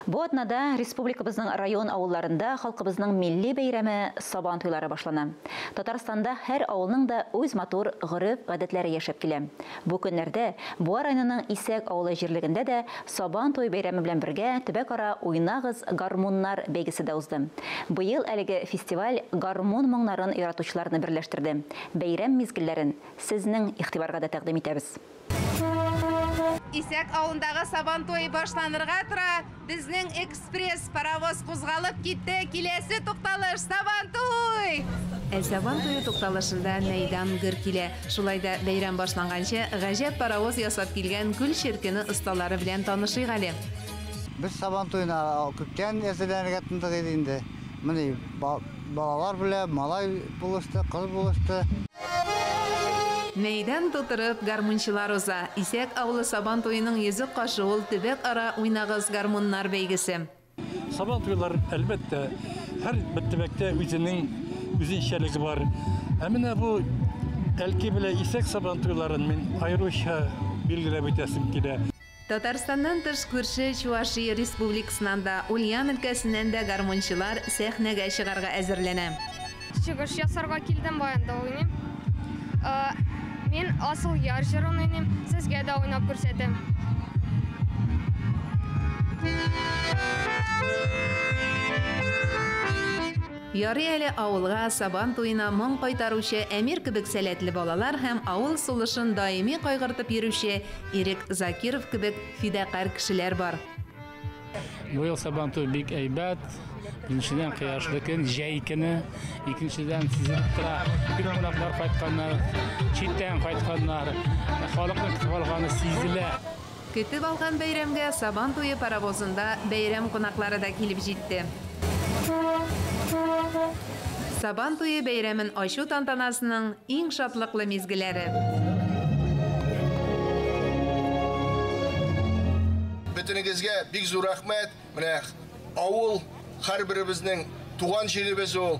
Бу атнада республикабызның район авылларында халкыбызның милли бәйрәме Сабан туйлары башлана. Татарстанда һәр авылның да үз матур гореф-гадәтләре яшәп килә. Бу көннәрдә Буа районының Исәк авылы җирлегендә дә Сабан туе бәйрәме белән бергә төбәкара Уйнагыз, гармуннар бәйгесе дә узды. Быел әлеге фестиваль гармун моңнарын яратучыларны берләштерде. Бәйрәм мизгелләрен сезнең игътибарга да тәкъдим итәбез. Исәк авылындагы Сабан туе башланырга тора. Безнең экспресс паровоз кузгалып китте. Киләсе тукталыш Сабан туй! Ә Сабан туе тукталышында мәйдан гөр килә. Шулай да бәйрәм башланганчы гаҗәп паровоз ясап килгән Күл черкене осталары белән танышыйк әле. Без Сабан туена күптән әзерләнергә тотындык иде инде. Менә балалар белән малай булышты, кыз булышты. Мәйдан тутырып гармунчылар уза. Исәк авылы Сабан туеның йөзек кашы ул төбәк-ара Уйнагыз гармуннар бәйгесе. Сабан туйлар, әлбәттә, һәр бер төбәктә үзенең үзенчәлеге бар. Ә менә бу Әлки белән Исәк Сабан туйларын мин аеруча билгеләп үтәсем килә. Татарстаннан тыш күрше Чувашия республикасыннан да, Ульян өлкәсеннән дә гармунчылар сәхнәгә чыгарга әзерләнә. Чыгыш ясарга килдем, баянда уйныйм. Мин Асыл яр җырын уйныйм, сезгә дә уйнап күрсәтәм. Ярый әле авылга Сабан туена моң кайтаручы Әмир кебек сәләтле балалар һәм авыл сулышын даими кайгыртып йөрүче Ирек Закиров кебек фидакарь кешеләр бар. Бу ел Сабан туе бик әйбәт. Беренчедән, кояшлы көн, җәй көне. Икенчедән, сизелеп тора, күп кунаклар кайтканнар, читтән кайтканнар. Халыкның көтеп алганы сизелә. Көтеп алган бәйрәмгә Сабан туе паровозында бәйрәм кунаклары да килеп җитте. Сабан туе бәйрәмен ачу тантанасының иң шатлыклы мизгелләре. Бөтенегезгә бик зур рәхмәт. Менә авыл һәрберебезнең туган җиребез ул.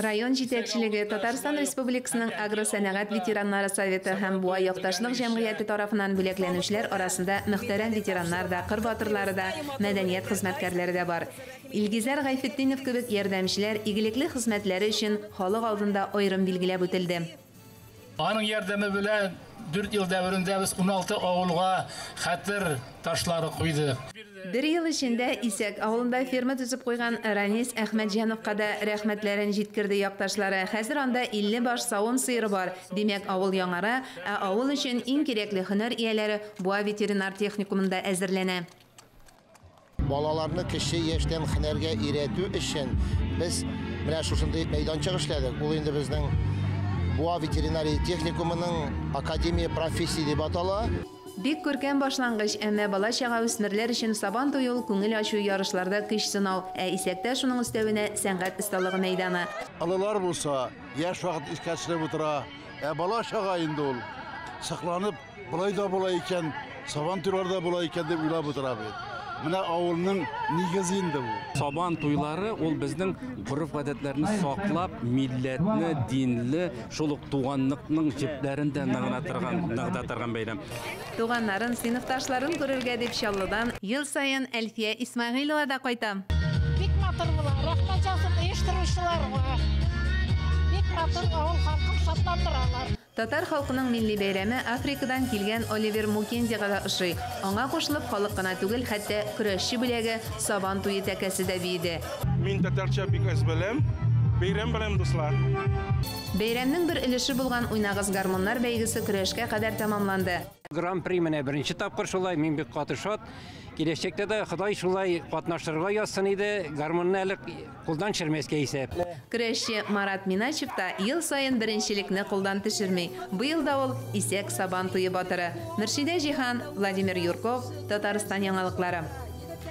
Район җитәкчелеге, Татарстан Республикасының агросәнәгать ветераннары советы һәм Буа якташлык җәмгыяте тарафыннан бүләкләнүчеләр арасында мөхтәрәм ветераннар да, кыр батырлары да, мәдәният хезмәткәрләре дә бар. Илгизәр Гайфетдинов кебек ярдәмчеләр игелекле хезмәтләре өчен халык алдында аерым билгеләп үтелде. Аның ярдәме белән 4 ел дәверендә без 16 авылга хәтер ташлары куйдык. Бер ел эчендә Исәк авылында ферма төзеп куйган Ранис Әхмәтҗановка да рәхмәтләрен җиткерде якташлары. Хәзер анда 50 баш савым сыеры бар. Димәк, авыл яңара, ә авыл өчен иң кирәкле һөнәр ияләре Буа ветеринар техникумында әзерләнә. Балаларны кече яшьтән һөнәргә өйрәтү өчен без менә шушындый мәйданчык эшләдек. Ул инде безнең Буа ветеринария техникумының Академия профессий дип атала. Бик күркәм башлангыч, әмма бала-чага үсмерләр өчен Сабан туе ул күңел ачу, ярышларда көч сынау, ә Исәктә шуның өстәвенә сәнгать осталыгы мәйданы. Олылар булса, яшь вакыт искә төшереп утыра, ә бала-чага инде ул сыкланып, болай да була икән, Сабан туйлары да була икән дип уйлап утыра бит. Менә авылның нигезе инде бу. Сабан туйлары ул безнең гореф-гадәтләрне саклап, милләтне, динле, шул ук туганлыкның җепләрен дә ныгыта торган бәйрәм. Туганнарын, сыйныфташларын күрергә дип Чаллыдан ел саен Әлфия Исмәгыйлова да кайта. Бик матур була, рәхмәт яусын оештыручыларга. Бик матур авыл халкын шатландыралар. Татар халкының милли бәйрәме Африкадан килгән Оливер Мукендига да ошый. Аңа кушылып халык кына түгел, хәтта көрәшче бүләге Сабан туе тәкәсе дә биеде. Мин татарча бик әз беләм. Бәйрәм белән, дуслар. Бәйрәмнең бер өлеше булган Уйнагыз гармуннар бәйгесе көрәшкә кадәр тәмамланды. Гран-при менә беренче тапкыр шулай, мин бик каты шат. Киләчәктә дә Ходай шулай катнашырга язсын иде, гармунны әле кулдан төшермәскә исәп. Көрәшче Марат Миначев та ел саен беренчелекне кулдан төшерми. Быел да ул Исәк Сабан туе батыры. Мөршидә Җиһан, Владимир Юрков, Татарстан яңалыклары.